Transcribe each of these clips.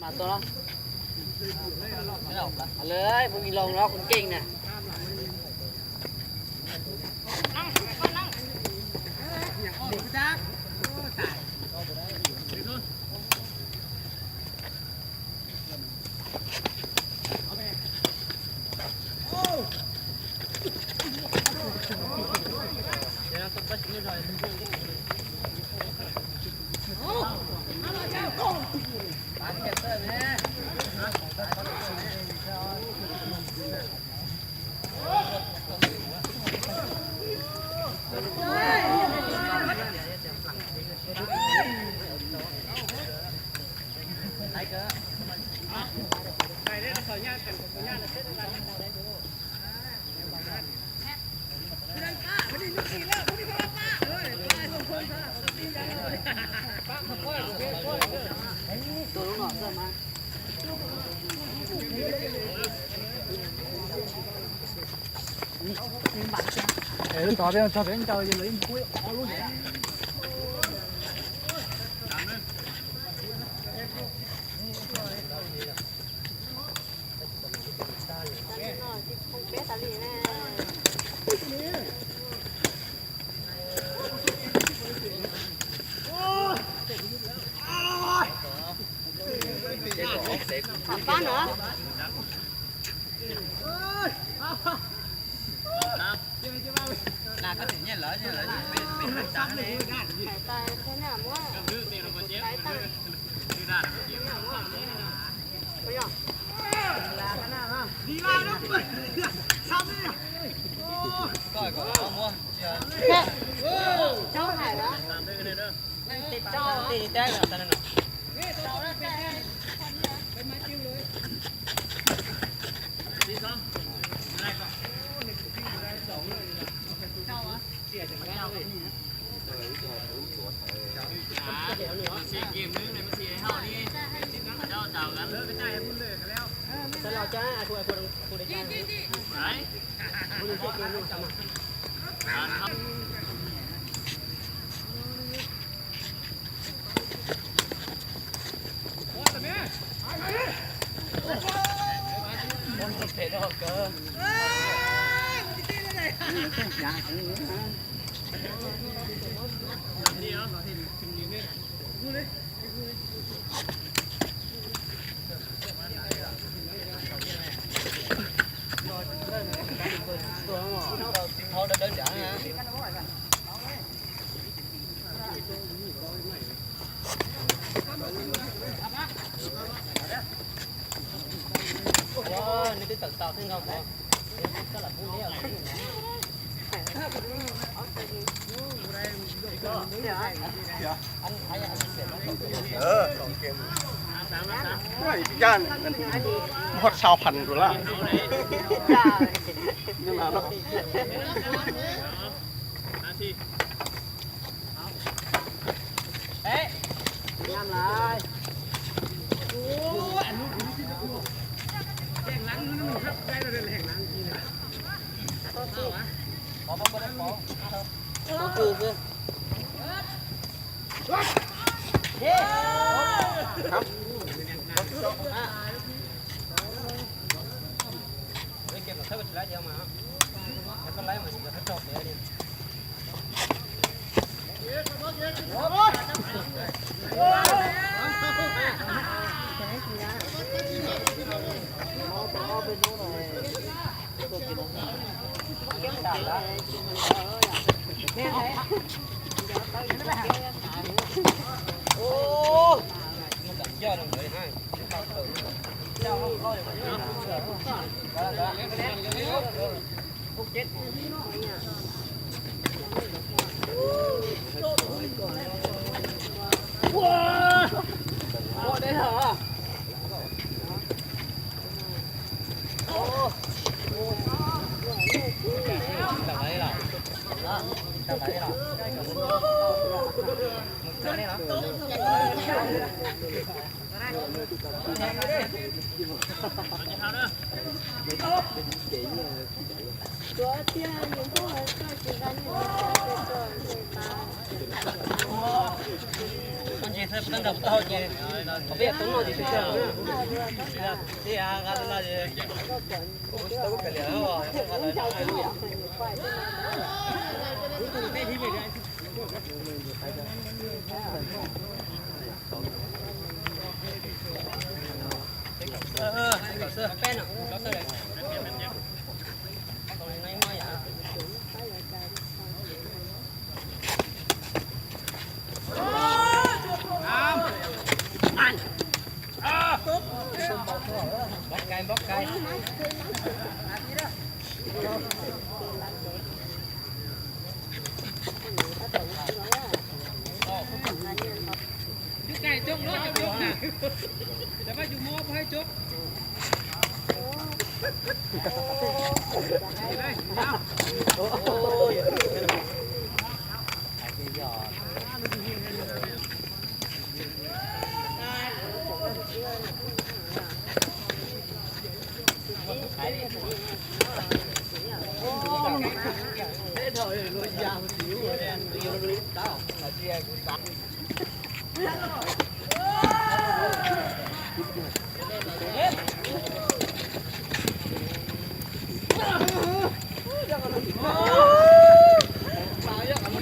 Mas tuaj los. Lawv kuv loo los kuv keej na. Lub tod peb txog peb ncaws ces lawv yeej pub ob lub. Pab no. Muaj rau phav rau lawm.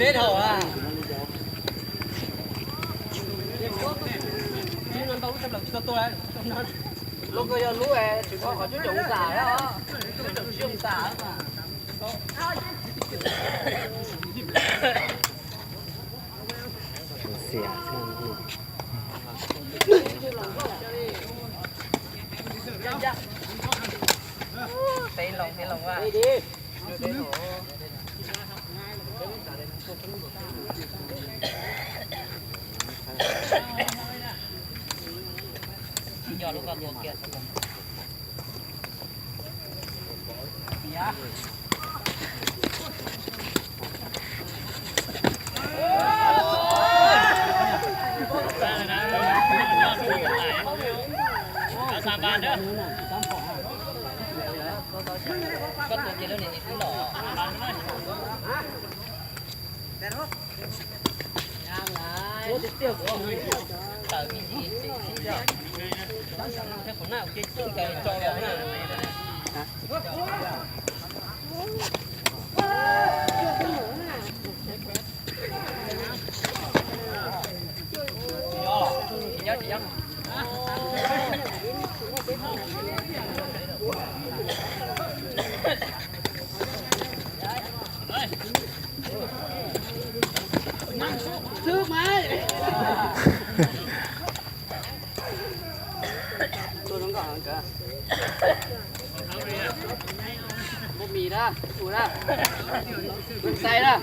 Deb hauv a. Lub ko yog lub tswv qhov cuaj caum ong xas, cuaj caum tsib ong xas. Peb loo, peb loo a. Nco lub ko tua kiag. Koj tua kiag lub niag ib los. Tawm me ntsis, tsis tsis tso. Thiab qhov na ua ke tso los na. Tsis nyob, tsis nyob. Npua mis na, tus na, xais na.